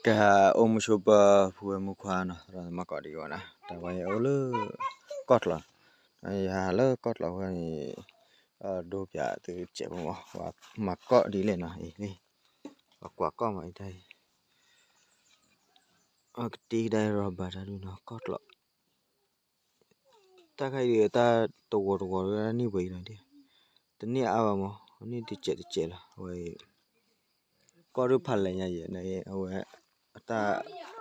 ကဟးအိၣ်မူဆိပၢၤ ဖုဝဲမူခွါနီၤ, မၤကီးဒံးဝဲနီၤ, တၢ်ဝဲအံၤအိၣ်လၢ ကီၢ်ကျီး, ယဟးလၢကီၢ်ကျီးဝဲန့ၣ်, ဒိပၠးသုစဲးဖိမး, ပှၤမၤကီးဒ်လဲၣ်နီၤ, ပှၤကွၢ်ကီၢ်မးအံၤတၢ်အံၤ, အကတံကဒါရီၣ်ဘၣ်တၢ်ဒုနီၤ ကီၢ်ကျီး တၢ်ခါအံၤဒုး တၢ်တဝီၤတဝီၤဒုး တၢ်န့ၢ်ပှဲၤအံၤနီၤ, တန့ၢ်အါဘၣ်မး, န့ၢ်တစဲးတစဲးလီၤ, အဝဲ ကီၢ်ဒုးဖးလဲၢ်ညါယဲၢ်န့ၣ် အဝဲ အတၢ်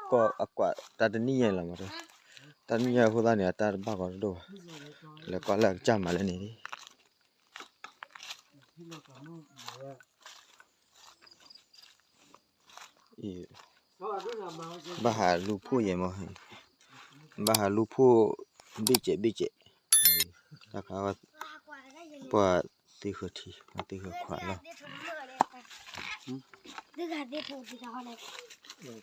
ကီၢ်အကွၢ်တၢ်တနံၣ်ညါလီၤမး, တၢ်တနံၣ်ညါအဃိသတးန့ၣ် အတၢ်တဘၣ်ဂီၤတဒိၣ်ဘၣ်, လဲၤကွၢ်လၢအကစၢ်မၤလဲၣ်န့ၣ် ဘၣ်ဟးလူၤဖှိၣ်ယဲၢ်မး, ဘၣ်ဟးလူၤဖှိၣ် ဘ့ၣ်စဲးဘ့ၣ်စဲး, တၢ်ခါ ပှၤသ့ဃၢၤထံ ပှၤသ့ဃၢၤခွးလီၤ, ဘၣ်ကွၢ်ဖှိၣ်,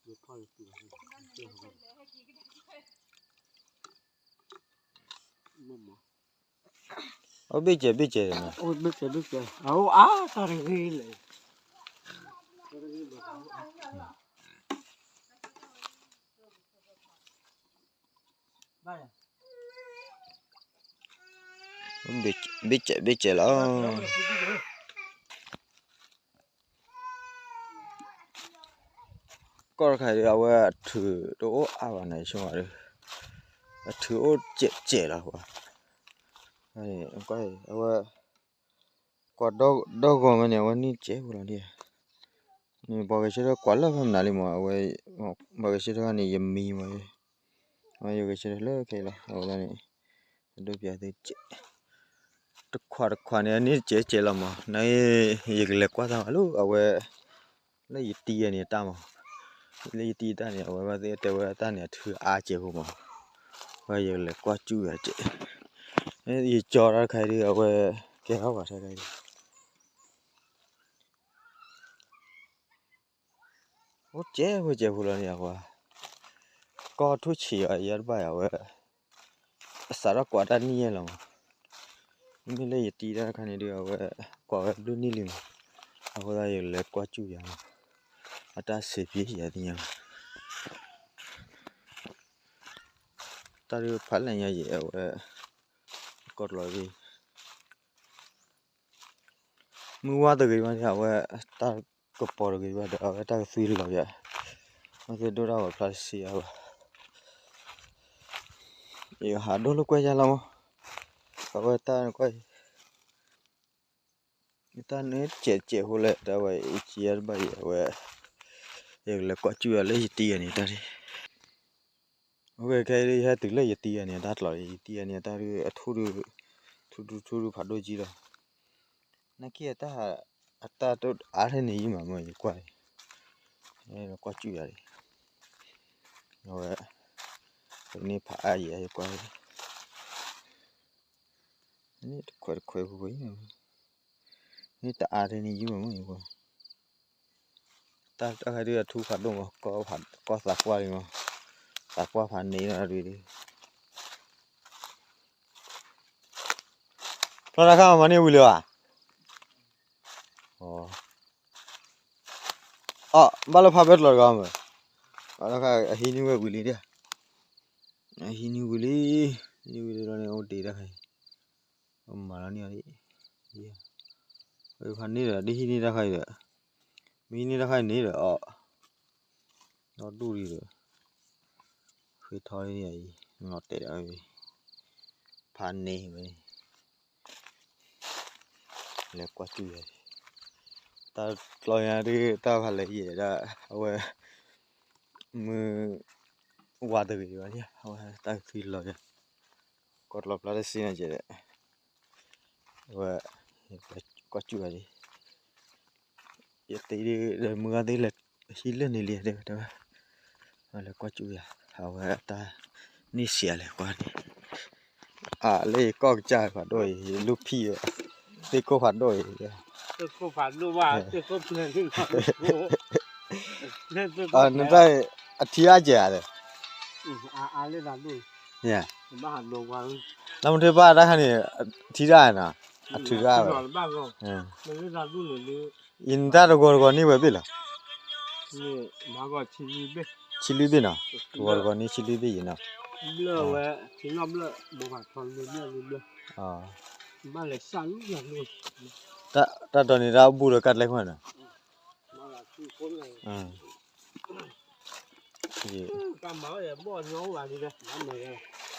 ဘၣ်ကွၢ်ဖှိၣ် အိၣ်ဘ့ၣ်စဲးဘ့ၣ်စဲးန့ၣ်, အိၣ်ဘ့ၣ်စဲးဘ့ၣ်စဲး, အအိၣ်အါတၢ်တဂ့ၤလဲၣ်, ဘ့ၣ်စဲးဘ့ၣ်စဲးလီၤ. ကီၢ်တခါအံၤ အဝဲအထုးတအိၣ်အါဘၣ်န့ၣ် ဆိဒီး အထုးအိၣ်စဲးစဲးလီၤ, အဝဲ ကွၢ်ဒီဂီၤမးန့ၣ် အဝဲန့ၢ်စဲးဖိလီၤ, န့ၣ် ပှၤဂဲၤဆၢထၢၣ်ကွၢ်လၢဖဲမနုၤလံမး, အဝဲ ပှၤဂဲၤဆၢထၢၣ်န့ၣ် ယမံမး, အဝဲယဂဲၤဆၢထၢၣ်လၢခဲအံၤလီၤ, အဝဲန့ၣ် ဒိပၠးသုစဲး တခွးတခွးန့ၣ် အန့ၢ်စဲးစဲးလီၤမး, န ယကလဲၤကွၢ်တၢ်မးလၢအဝဲ လၢယတံၤအန့ၣ်တၢ်မး, လၢယတံၤတၢ်န့ၣ် အဝဲဘၣ်သ့ၣ်တဲဝဲတၢ်န့ၣ် အထုးအါစဲးဖိမး, ဝဲယကလဲၤကွၢ်စူၣ်ယၤစဲး, ယကၠီတၢ်တခါအံၤဒုး အဝဲ ကဲထီၣ်ဘၣ်တၢ်တခါအံၤ အိၣ်စဲးဖိစဲးဖိလီၤန့ၣ်အဝဲ, ကီၢ်ထိၣ်ဆံးအီၤ ယဲတဘၣ်ယၤဝဲ, အစးထီၣ်ကွၢ်တၢ်နံၣ်ယဲၢ်လီၤမး, မ့မ့ၢ်လၢယတံၤတၢ်တခါန့ၣ်ဒုး အဝဲ ကွၢ်ဝဲဘျုးနံၣ်လံမး, အဃိသတးယကလဲၤကွၢ်စူၣ်ယၤမး, အတၢ်စံးပျ့ယၤသ့ၣ်ညါမး, တၢ်ဒုးဖးလဲၢ်ညါယဲၢ်အဝဲ, ကီၢ်ကျီးသ့ၣ် မုၢ်ဝါတဂ့ၤဘၣ်န့ၣ် အဝဲ တၢ်ကပီၤတဂ့ၤဘၣ်ဒီး အဝဲတၢ်ကသွံလီၤယၤ, မ့ၢ်သ့ၣ်ဒိၣ်တၢ်ဂီၤဖျါတစံးအါဘၣ်, ယဟးဒိၣ်လၢကွဲယါလီၤမး, အဝဲတၢ်နကွၢ်အံၤ, တၢ်န့ၣ်စဲးစဲးဖိလဲၣ် တၢ်ဝဲအံၤကံယါတဘၣ်အံၤ အဝဲ ယကလဲၤကွၢ်စူၣ်ယၤလၢယတံၤယၤန့ၣ်တၢ်န့ၣ် အဝဲခဲအံၤ ယဟဲတုၤလၢယတံၤယၤန့ၣ် တၢ်ကျီး ယတံၤယၤန့ၣ် တၢ်ဒုးအထူၣ်ဒုး ထူထူထူဒုးဖးဒိၣ်ကံလီၤ. နာ်က့အတၢ် အတၢ်တအါထဲန့ၣ်ယံမး မ့ၢ်ယကွၢ်န့ၣ် ကွၢ်စူၣ်ယၤန့ၣ် အဝဲ န့ၢ်ဖးအါယံၤ ယကွၢ် န့ၣ်တခွဲးတခွဲးဖိ န့ၣ်တအါထဲန့ၣ်ယံမး မ့ၢ်ယကွၢ် တၢ်တၢ်ခါဒုးအထူၣ်ဖးဒိၣ်မး ကီၢ်သးပှၢ်လံမး သးပှၢ်ဖးန့ၢ်နီၣ်ဒုး ဖျီတၢ်ခါမၤန့ၢ်ဝံၤလၢၤဘၣ် အီၣ် ဘၣ်လၢဖးဘဲကျီးတဂၤမး အဟံးန့ၢ်ဝဲဝံၤလံဒၣ် အဟံးန့ၢ်ဝံၤလံ ဟံးန့ၢ်ဝံၤလံလီၤန့ၣ် အိၣ်တ့ၢ်တၢ်ခါအံၤ မၤလီၤန့ၢ်အီၤဒ် ဖးန့ၢ်ဒီး ဒ်ဟံးန့ၢ်တၢ်ခါအံၤဒီး မ့ၢ်ဟံးန့ၢ်တၢ်ခါအံၤန့ၣ်ဒီး အီၣ် ဒီဒူၣ်လံဒီး ဃ့ထီၣ်လံအံၤ လီၤတဲာ်ဒီး ဖးန့ၢ်ဝဲ လဲၤကွၢ်စူၣ်ယၤ တၢ်ကျီညါဒုး တၢ်ဖးလဲၢ်ယဲၢ်ဒၣ် အဝဲ မုၢ်ဝါတဂ့ၤဘၣ် အဝဲတၢ်ကသွံလီၤယၤ ကီၢ်ကျီးဖျါတစ့ၢ်န့ၣ်ကဲဒီး အဝဲ ကွၢ်စူၣ်ယၤလံ ယတ့ဒုး မုၢ်ဂၤသ့ၣ်လဲၤဟံးလၢန့ၣ်လံ တဲဝဲ အဝဲလဲၤကွၢ်စူၣ်ယၤ အဝဲတၢ်န့ၢ်စံးအလဲၤကွၢ်န့ၣ် အလၢယကီၢ်ကစၢ်ဖးဒိၣ်အံၤ ယလူၢ်ဖံးဝဲ သ့ၣ်ကိၢ်ဖးဒိၣ်အံၤ သ့ၣ်ခိၣ်ဖးဒိၣ်ဘၣ်, သ့ၣ်ခိၣ်ဖျဲးန့ၣ်လီၤ, နတၢ်အထံအါကဲၤဧါ, လၢမုၢ်ထ့ဘၣ်တၢ်ခါန့ၣ် ထံတၢ်နီၤ, အထုးတၢ်ဝဲ, ယနတၢ်တဂီၤတဂီၤန့ၢ်ဝဲဘ့ၣ်လီၤ, ဆံလွံၢ်ဘ့ၣ်နီၤ, တဂီၤတဂီၤန့ၢ်ဆံလွံၢ်ဘ့ၣ်ယံၤနီၤ, တၢ်တီၤန့ၣ်တၢ်ဘူၣ်ဒီးကၢ်တလဲခိၣ်နီၤ,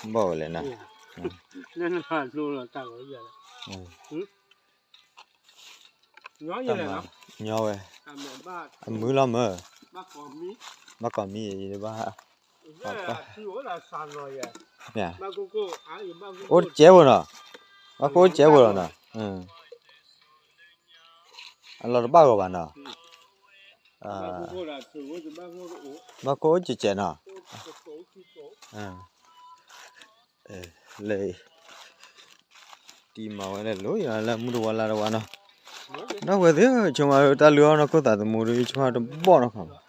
ဘၣ်ဝဲလဲၣ်နီၤ, ညီဝဲ, အမုာ်လီၤမၢ်, ဘၣ်ကိးမံၤ, ဘၣ်, အိၣ်တကဲဖိနီၤ, ဘၣ်ကိၣ်အိၣ်တကဲဖိလီၤနီၤ, အလီၤတဘၣ်ဂီၤဘၣ်နီၤ, ဘၣ်ကိၣ်အိၣ်ကဲးကဲးနီၤ, လၢ တံၤမၤဝဲလၢလိၤယၤလၢမုၢ်တဝါလါတဝါနီၤ, ဒီပုၢ်ဝဲၢ်သ့ၣ်ဧၢ, ဆိမးတၢ်လုၢ်အီၣ်နီၢ်ခိၣ်သးသမူဒီး ဆိတဘီၣ်နီတခါဘၣ်,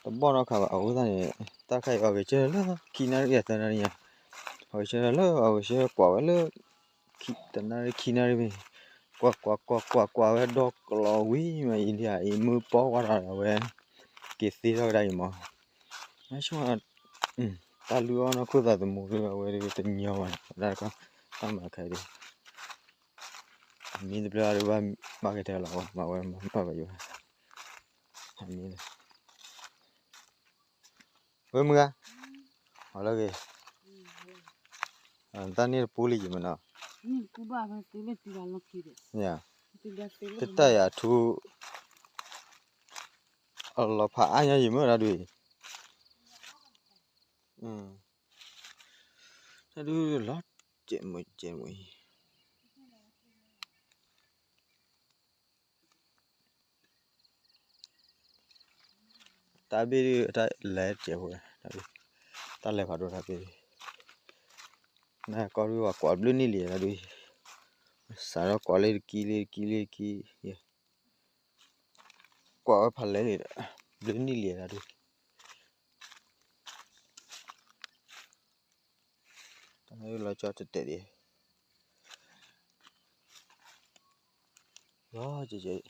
တဘီၣ်နီတခါဘၣ်, အဃိသတးန့ၣ် တၢ်ခါအံၤအီၤဂဲၤဆၢထၢၣ်လၢခံနၣ်ရံၣ်အသၢနၣ်ရံၣ်ညါ, အီၤဂဲၤဆၢထၢၣ်လၢအီၤဂဲၤဆၢထၢၣ်ကွၢ်ဝဲလၢ တနၣ်ရံၣ်ခံနၣ်ရံၣ်မ့ၢ်, ကွၢ်ကွၢ်ကွၢ်ကွၢ်ကွၢ်ဝဲဒီကလီၤဝံၤမးအံၤဒ်အံၤ မုၢ်ပီၢ်ဝါထီၣ်ဒီးအဝဲ က့ၤသ့ထီၣ်ကဒါအံၤမး, ဆိ တၢ်လုၢ်အီၣ်နီၢ်ခိၣ်သးသမူဒီးအဝဲတကညီဘၣ်န့ၣ် တၢ်တခါ တၢ်မၤခါအံၤဒီး မ့ၢ်တဘျီအဒိဘၣ်ဘၣ်က့ၤထဲလီၤဝဲ မၤဝဲမၤဘၣ်ယိၤ, မ့ၢ် ဝဲမုၢ်ဂၤ, အီၤလၢဂ့ၤ, တၢ်န့ၣ်တပူလံယံၤမနီၤ, တတၢ်ယၤထူ အလီၤဖးအါညါယံၤမ့ၢ်တၢ်ဒုး, တၢ်ဒုးလီၤကဲးမုာ်ကဲးမုာ်အံၤ, တၢ်ဘ့ၣ်ဒုး တၢ်လဲၤကဲးဖိ, တၢ်လဲၤဖးဒိၣ်တၢ်ဘ့ၣ်ဒုး, နကီၢ်ဒုးပှၤကွၢ်ဘျုးနံၣ်လံတၢ်ဒုး, စးထီၣ်ကွၢ်လၢတကံလၢတကံလၢတကံ, ကွၢ်ဝဲဖးလဲၢ်လံ, ဘျုးနံၣ်လံတၢ်ဒုး, တၢ်လီၤကၠီတတဲာ်ဒံး, လီၤကဲးကဲး ဒီ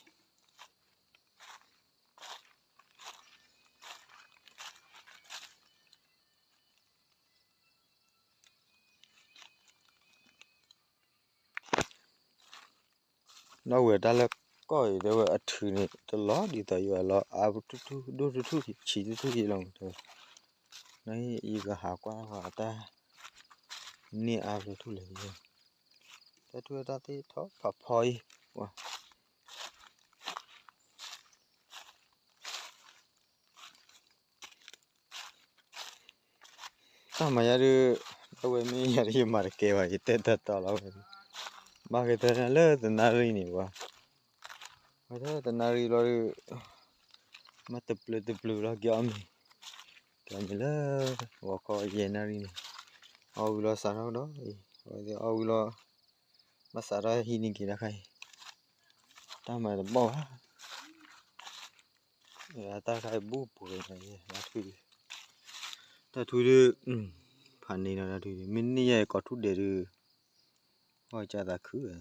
းဝဲတၢ်လၢကီၢ်အံၤတဲဝဲအထုးန့ၣ် တလီၤဒ်သိးယွၤလီၤ အါပထူၣ်ထူၣ် ဒိၣ်ထူၣ်ထူၣ် ဆံးထူၣ်ထူၣ်ယလီၤတဲဝဲ, နယကဟးကွၢ်ဝဲတၢ် န့ၢ်အါပထူၣ်ထူၣ်လဲၣ်, တၢ်ထူၣ်တၢ်သ့ၣ်ထီၣ်ဖးဖီအံၤ, တၢ်မၤယၤဒုး အဝဲမ့ၢ်ယၤဒုးယမၤတကဲဘၣ် ယတဲတၢ်တီလီၤဝဲ, ဘၣ်က့ၤတၢ်လၢတနၣ်ရံၣ်န့ၣ်ဝဲ, ဝဲတနၣ်ရံၣ်လီၤဒုး မ့ၢ်တပျုၤတပျုၤလီၤက့ၤအီၣ်မ့ၤ, က့ၤအီၣ်မ့ၤလၢ ဂီၤခီယဲၢ်နၣ်ရံၣ်န့ၣ်, အီၣ်ဝံၤလီၤစးထီၣ်ဒီးအံၤ, အဝဲသ့ၣ်အီၣ်ဝံၤလီၤ ဘၣ်စးထီၣ်ဟံးန့ၢ်က့ၤတၢ်ခါအံၤ, တၢ်မၤတဘီၣ်ဘၣ် တၢ်ခါအံၤဘူၣ်ပူၤဂ့ၤ, တၢ်ထူဒုး ဖးန့ၢ်ဒီးတၢ်ထူဒုး မ့ၢ်န့ၢ်ယဲၢ်ကိးထူၣ်ဒဲးဒုး အီၣ်ကၢ်သးခုဝဲ,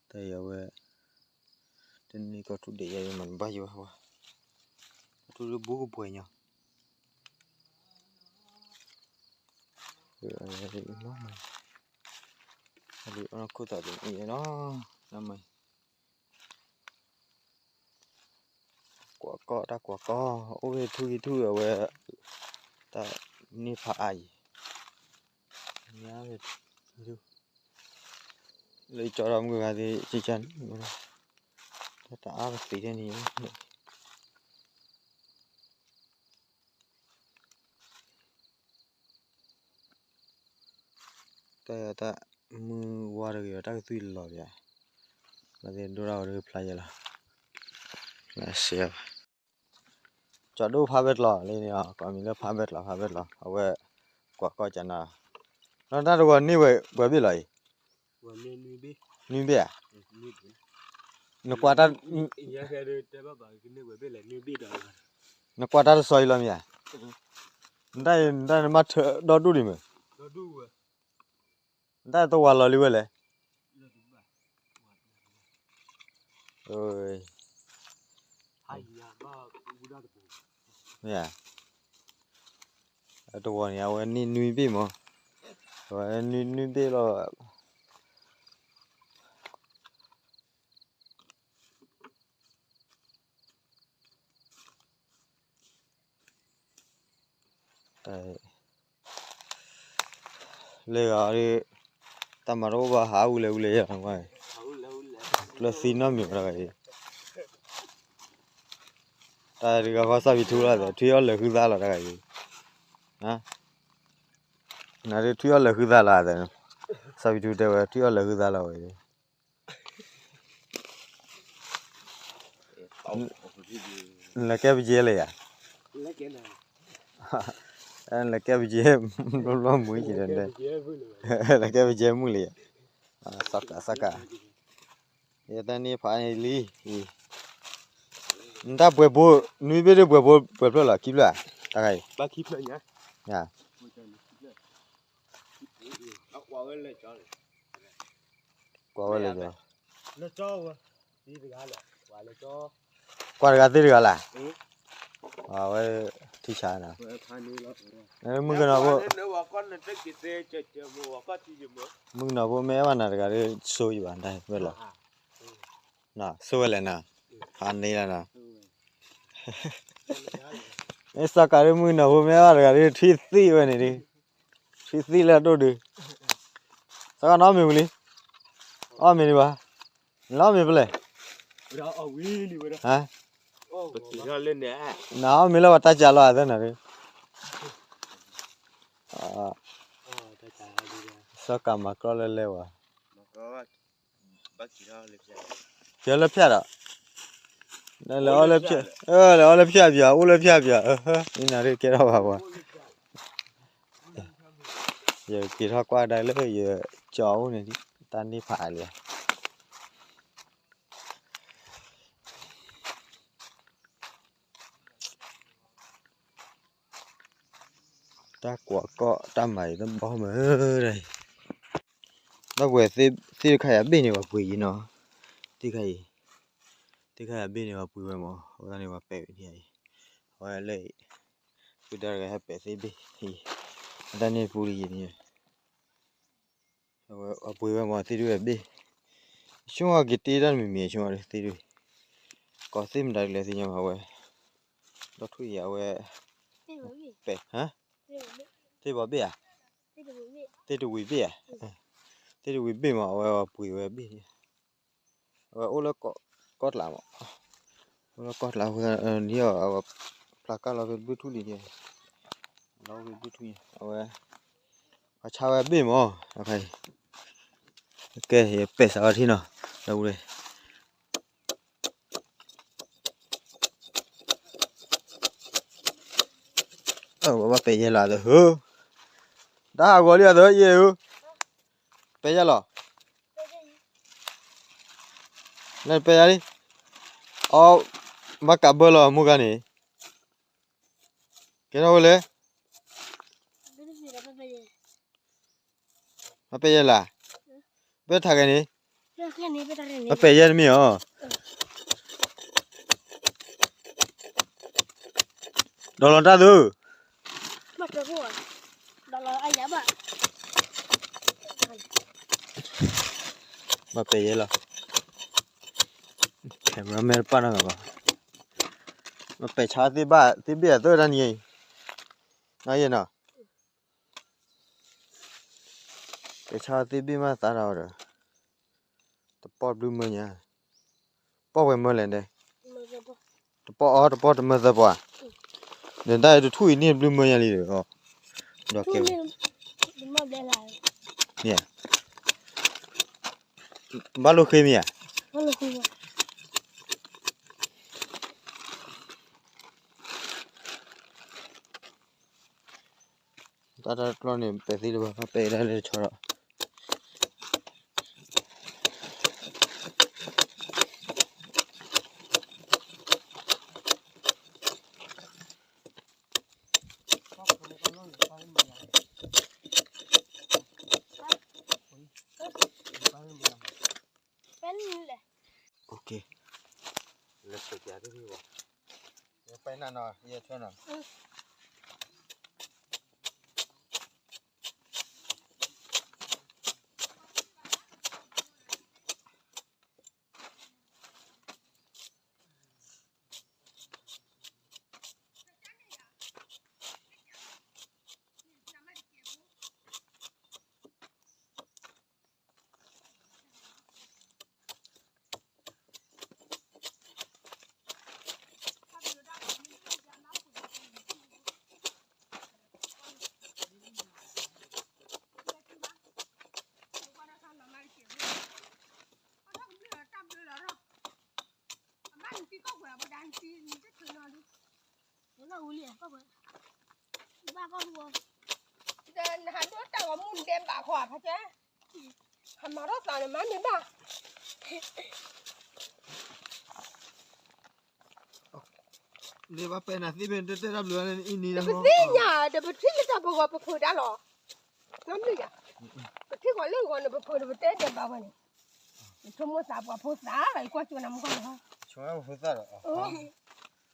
တၢ်အံၤအဝဲ တန့ၢ်ကိးထူၣ်ဒဲးယဲၢ်မၤတဘၣ်ယိၤဘၣ်, တၢ်ထူဒုးဘူၣ်ကပှဲၤညီ လီၤမး, အလံၤအီၣ်ခိၣ်သးတအံၤနီၤ, လီၤမး, ကွၢ်ကီၢ်တၢ်ကွၢ်ကီၢ် အိၣ်ဝဲထူဂံၤထူၣ်အဝဲ, တၢ်န့ၢ်ဖးအါယံၤ, လၢကၠီဒီမုၢ်ဂၤသ့ၣ်ကၢ်န့ၣ်, တၢ်တအါပသ့ထဲန့ၣ် တၢ်တၢ်မုၢ်ဝါတဂ့ၤဒီး တၢ်ကသွံၣ်လီၤပၠး, လၢသ့ၣ်ဒိၣ်ဒၣ်ဝဲတဂ့ၤဖျါယဲလီၤ, လၢစဲး, ကၠီဒိၣ်ဖးဘဲကျီလံန့ၣ်, ကိးမံၤလၢဖးဘဲကျီ ဖးဘဲကျီ အဝဲ, ကွၢ်ကီၢ်ကနၤ, လီၤတၢ်တဂီၤန့ၢ်ဝဲပှဲၤဘ့ၣ်လီၤအံၤ, နွံဘ့ၣ်ဧါ, နကွၢ်တၢ်, နကွၢ်တၢ်တစီၤအံၤလီၤမ့ၢ်ဧါ, နတၢ်နမၤထၢၣ်ဒီဒူၣ်ဒံးမ့ၢ်, နတၢ်တဝၤလီၤလံဝဲလဲၣ်, မ့ၢ်ဧါ, တဝၤန့ၣ် အဝဲန့ၢ်နွံဘ့ၣ်မး, အဝဲနွံနွံဘ့ၣ်လီၤ. လၢဂၤဒ်, တၢ်မၤတအိၣ်ဘၣ်ဟးဝံၤလဲၤဝံၤလဲၤယၤ, ကျၢၤသံနီတမံၤတဂၤအံၤ, တၢ်တဂၤဃီစီၤပံထူလီၤသဲး ထွံၣ်အီၣ်လၢာ်ဃုသါလီၤတဂၤအံၤ, နဒုးထွံၣ်အီၣ်လၢာ်ဃုသါလီၤသဲး, စီၤပံထူတဲဝဲထွံၣ်အီၣ်လၢာ်ဃုသါလီၤဝဲ, နလဲၤကဲပယဲလဲၣ်ယၤ, နလဲၤကဲပယဲ, ဘျီဘျီမုၢ်က့ၤဒီး, လဲၤကဲပယဲမုၢ်လံယၤ, စီၤကးစီၤကး, ယတၢ်န့ၢ်ဖးန့ၣ်လံ, နတၢ်ပှဲၤဘိ, နွံဘ့ၣ်ဒ်ပှဲၤဘိပှဲၤဖျၢၣ်လီၤ ခံဖျၢၣ်, တၢ်ဂၤအံၤ, ကွၢ်ဝဲလဲၤကီ, ကွၢ်တဂၤသ့ၣ်တဂၤလၢ်, အဝဲ, ထံဆါနၤ, မုၣ်ကနီၤဖိ, မုၣ်ကနီၤဖိမ့ၢ်အဲၣ်ဘၣ်နၤတဂၤဒ်ဆိယံၤဘၣ် တၢ်ဝဲလီၤ, ဆိဝဲလဲၣ်နၤ, ဖးန့ၢ်လီၤနၤ, မ့ၢ်စီၤကးဒ်မုၣ်ကနီၤဖိမ့ၢ်အဲၣ်ဘၣ်တဂၤဒ် ထွံၣ်သံဝဲန့ၣ်ဒ်, ထွံၣ်သံလၢအဒိၣ်ဒုး, စီၤကးနအီၣ်မ့ၤဝံၤလံ, အီၣ်မ့ၤဒံးဘၣ်, နလၢအီၣ်မ့ၤဖဲလဲၣ်, နအီၣ်မ့ၤလၢပှၤတၢ်ကးလီၤအသးနၤဒ်, စီၤကးမၤကြီလၢလဲဝဲ, ကဲလၢဖၠၣ်ဒီး, လဲၤအီၣ်လၢဖၠၣ်, လဲၤအီၣ်လၢဖၠၣ်ပၠး အိၣ်လၢဖၠၣ်ပၠး, အံၤနၤဒ်ကဲထီၣ်ဘၣ်ပှၤ, ယက့ၤထီၣ်ကွၢ်ဒၣ်လၢယကၠီအိၣ်န့ၣ်, တၢ်န့ၢ်ဖးလံ တၢ်ကွၢ်ကီၢ်တၢ်မၤအံၤတဘီမုၢ်, ဒီပုၢ်ဝဲၢ်သ့ၣ်တခါအံၤအဘ့ၣ်န့ၣ်ပှၤပှ့ၤယံၤနီၤ, သ့ၣ်တခါအံၤ, သ့ၣ်တခါအံၤအဘ့ၣ်န့ၣ်ပှၤပှ့ၤဝဲမး အဃိသတးန့ၣ်ပှၤပဲာ်ဝဲဒ်အံၤ, အဝဲလၢ, ပုၢ်ဒါတဂၤဟဲပဲာ်သ့ၣ်ဘ့ၣ်အံၤ, အတၢ်န့ၢ်ပူလံယံၤန့ၣ် အဝဲပှ့ၤဝဲမးသ့ၣ်တဝဲၢ်ဘ့ၣ်, ဆိက့ၤတ့တၢ်တမံၤမံၤဆိသ့ၣ်တဝဲၢ်, ကိးသ့ၣ်မတၤဒ်လဲၣ်သ့ၣ်ညါဘၣ်ဝဲ, ဒီးထွံၣ်အံၤအဝဲ, ပဲာ်, သ့ၣ်ဘီဘ့ၣ်ဧါ, သ့ၣ်တဝံၤဘ့ၣ်ဧါ, သ့ၣ်တဝံၤဘ့ၣ်မး အဝဲပှ့ၤဝဲဘ့ၣ်, အဝဲအိၣ်လၢကီၢ်ကျးမး, အိၣ်လၢကီၢ်ကျးအဃိသတးန့ၣ် အဝဲဖျါကၢ်လီၤဖဲဘုၣ်ထူၣ်လံ, လီၤဖဲဘုၣ်ထူၣ်န့ၣ် အဝဲ, ပှၤဆါဝဲဘ့ၣ်မး, ကဲပဲာ်စးဝဲထံနီၤ, ဒီပုၢ်ဝဲၢ် ဘၣ်ပဲာ်ယဲလီၤသၢ, တၢ်ဟးဂီၤလံအသၢယဲဧၢ, ပဲာ်ယဲလီၤ, လၢပဲာ်ယဲလံ, အီ, ဘၣ်ကးဘၢလီၤမူဂၤန့ၣ်, ကဲထီၣ်ဝဲလဲၣ် မ့ၢ်ပဲာ်ယဲလၢ်, ပဲထးဂဲၤန့ၣ်, မ့ၢ်ပဲာ်ယဲတမ့ၢ်အီၤ, ဒီးလီၤတၢ်သု, ဘၣ်ပဲာ်ယဲလီၤ, camera man တပာ်နီတဂၤဘၣ်, မ့ၢ်ပဲာ်ဆါသ့ၣ်ဘၣ်သ့ၣ်ဘ့ၣ်အသၢတၢ်နံၤအံၤ, နယဲနီၤ ပဲာ်ဆါသ့ၣ်ဘ့ၣ်မးသးဒီး, တပီၢ်ဘျုးမၢညါ, ပီၢ်ဝဲမၢလဲၣ်ဒဲး, တပီၢ်အီၤတပီၢ်တမၢသၢပီၢ်, ဒီးတၢ်အံၤတထူၣ်အံၤန့ၣ်ဘျုးမၢညါလံဒီး, ဒီးကဲ, ဘၣ်လိၣ်ဃ့မ့ၢ်ဧါ တၢ်တၢ်တကျီၢ်န့ၣ် ပဲာ်သ့ၣ်တဘၣ် ပဲာ်ဒၣ်လၢတဆီဒီး, လၢခိၣ်ပျးတဘ့ၣ်ဘၣ်, ယပၢ်နၤနီၤ ယဲထွဲနီၤ. နဟးဒိတၢ်ဂီၤမူနဒဲးဘၣ်ဃီဖးကဲ, ဟးမၤထီၣ်သးန့ၣ်မၤမ့ၢ်ဘၣ်. လၢဘၣ်ပဲနၤသ့ၣ်ဖဲတဲတဲတၢ်ဘျုးအံၤနံၤလၢ ပသ့ၣ်ညါဒီး ပထံၣ်လၢတၢ်ပဂီၤပဖုးဒၣ်လီၤ. နမ့ၢ်ယၤ, ပထံၣ်ဂီၤလၢဂီၤန့ၣ် ပဖုးဒီးပတဲတဲဘၣ်ဝဲန့ၣ်, ယဆိကမိၣ်သးပှၤဖိသၣ်လီၤ ယကွၢ်ကၠိနၤမူကီၢ်လီၤ.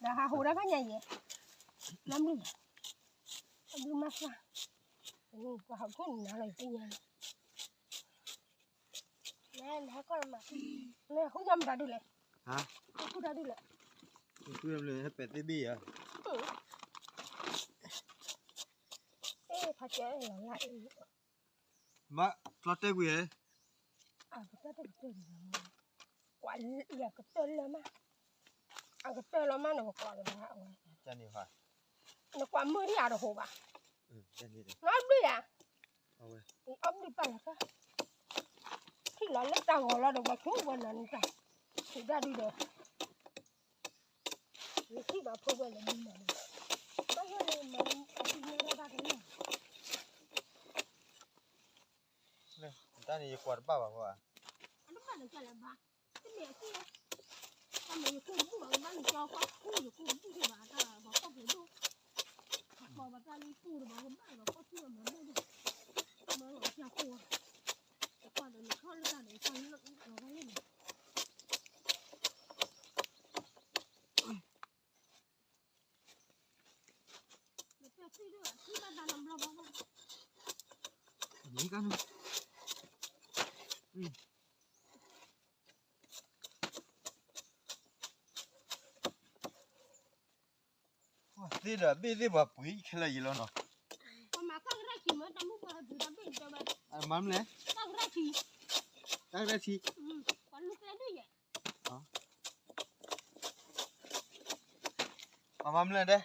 ဒီးဟးဟိးဒၣ်ခါညါယဲ, နမ့ၢ်ယၤ, အဘျုးမၤသး, ပှၤဟးခိၣ်နၤလီၤယသ့ၣ်ညါလီၤ. လဲၤလဲၤဟဲကီၢ်လီၤမး, လဲၤဟူညါမတၤဒုလဲၣ်, ဟူတၢ်ဒုလဲၣ်, ဟဲပဲာ်သ့ၣ်ဘ့ၣ်ဧါ, ဖးကဲလီၤလၢအံၤ, မ့ၢ်ကျီတဲာ်ကွံာ်ဧါ, အကတၢၢ်တကတၢၢ်န့ၣ်, ကွၢ်လၢကတၢၢ်လၢမး, အကတၢၢ်လၢမးန့ၣ် ပကွၢ်လၢအဝဲ, နကွၢ်မုၢ်ဒံးအတဟိးဘၣ်, နအီၣ်ဘျုးယၤ, အီၣ်ဘျုးပာ်လီၤ, ထံၣ်လီၤလၢတၢ်ဂီၤလီၤဒီး ပှၤဆိဝဲနၤန့ၣ်တၢ်, ထံၣ်ဒၣ်ဒုဒီး ယထံၣ်ဘၣ်ဖိဝဲလၢမုၢ်နၤန့ၣ်, ဘၣ်ယဲန့ၣ်မၤအသံၣ်ညါဒၣ်တၢ်တန့ၣ်, တၢ်န့ၣ်ယကွၢ်တဘၣ်ဘၣ်ဃိဧါ, အတဘၣ်န့ၣ်ကလဲၣ်ဘၣ်, တမ့ၢ်အသံၣ်, တၢ်မ့ၢ်ယကိၢ်ဘူၣ်ဘၣ် ကဘၣ်န့ၣ်ကၠီကွၢ်ခူယကိၢ်ဘူၣ်ဘၣ်တၢ်ဘၣ်ကီၢ်ပှဲၤဒိၣ်, အကွၢ်ဘၣ်တၢ်လၢယကိၢ်တဘၣ်ကဘၣ်ဘၣ်ကီၢ်ထူဘၣ်မၤဒိၣ်ဒိၣ်, မၤလီၤကၢ်ကိၢ်, အကွၢ်ဒီးနထီၣ်လၢတၢ်ဒီးတၢ်လၢလီၤဂာ်လၢန့ၣ် မ့ၢ်ကန့ၣ်, သ့ဒီးဘ့ၣ်သ့ၣ်ပှၤပှ့ၤ ခဲလၢာ်ယံၤလီၤနီၤ, မၤမလဲၣ်, တၢ်ကရၢထံ ပှၤမၤမလဲၣ်ဒဲး,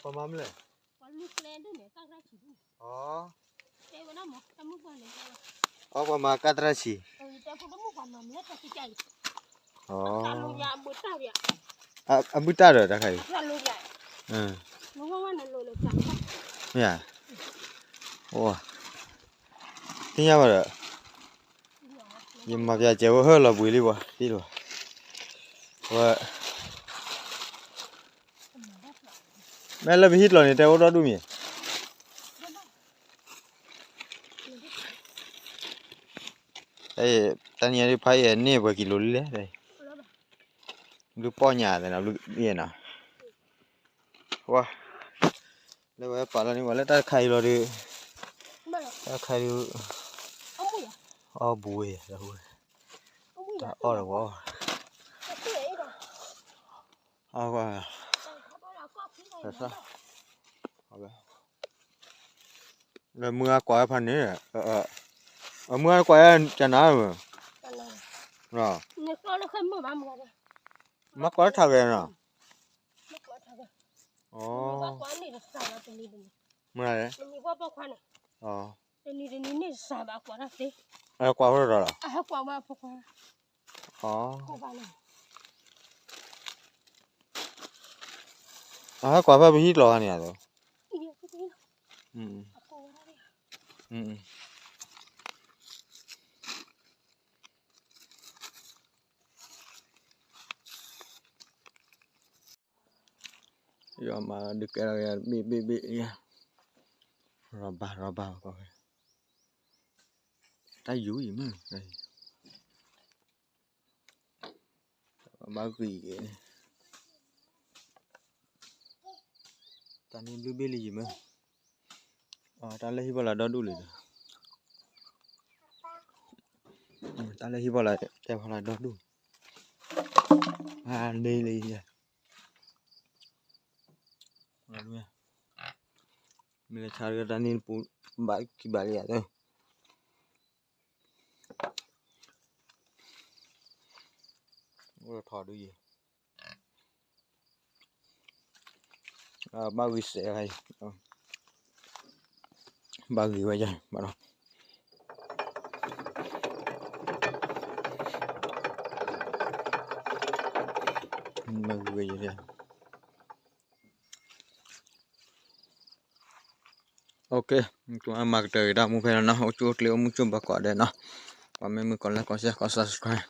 ပှၤမၤမလဲၣ်, ပှၤမၤကါတရၢ်ဆံ, အဘုၣ်တၢ်ဒီးတခါအံၤ, မ့ၢ်ဧါ, သ့ၣ်ညါဘၣ်ဒီး, ယမၤပျဲစဲးဝဲဟၢလီၤဘှံးလံပှၤ သ့ၣ်လီၤ, ဝဲ, မ့ၢ်လၢပဟံၣ်ကျိၤန့ၣ် တဲအိၣ်ဒီဒူၣ်မ့ၢ်, တနံၤအံၤဖးအံၤန့ၢ်ပှဲၤကံလိၤလံလဲၣ်, ဘျုးပီၢ်ညါသ့ၣ်နီၤ ဘျုးယဲၢ်နီၤ, ဝါ, လၢဝဲပာ်လီၤန့ၢ်ပှၤလၢတၢ်တခါအံၤလီၤဒီး, တၢ်တခါအံၤ, အီၣ်ဘှံးဝဲ, တၢ်အီၣ်ဒီးဝဲ, အီၣ်, လၢမုၢ်အကွၢ်ဝဲဖးန့ၣ်, အမုၢ်အကွၢ်ဝဲကနၤ, မ့ၢ်ကွၢ်လၢခါမုၢ်ဘၣ်မုၢ်, မ့ၢ်, ကွၢ်ဝဲဒီးလီၤ, အဟဲကွၢ်ဖဲပဟံၣ်ကျိၤခါန့ၣ်ဧါ, ယမၤဒုးကဲထီၣ်က့ၤ ဘ့ၣ်ဘ့ၣ်ဘ့ၣ်, ရီၣ်ဘၣ်ရီၣ်ဘၣ်ကီးဝဲ, တၢ်ယူၤအံၤမ့ၢ် ဘၣ်ဂ့ၤက့ၤန့ၣ်, တၢ်န့ၣ်ဘျုးဘ့ၣ်လံယံၤမ့ၢ်, တၢ်လၢဟံၣ်ဘီလၢဒီဒူၣ်လံဒီး, တၢ်လၢဟံၣ်ဘီလၢတဲဖီလာ်ဒီဒူၣ်, အန့ၣ်လံယဲ, မ့ၢ်လၢဆါတၢ်န့ၣ်ပူၤ, ဘၣ်ကံဘၣ်လံယၤသၢ အိၣ်ထီၣ်ဒုယံၤ, ဘၣ်ဂံၤစဲး, ဘၣ်ဂံၤဝဲယၤ, ဘၣ်ဒီး, ဘၣ်ဂံၤဝဲယၤ, OK, မၤကတၢၢ်က့ၤတၢ်မူဖဲလီၤနီၤ, အိၣ်ဆူၣ်အိၣ်ချ့အိၣ်မုာ်ဆူၣ်ဘၣ်ကိးဂၤဒဲးနီၤ, ပှၤမ့ၢ်မုာ်ကိးလဲၤကိး share ကိး subscribe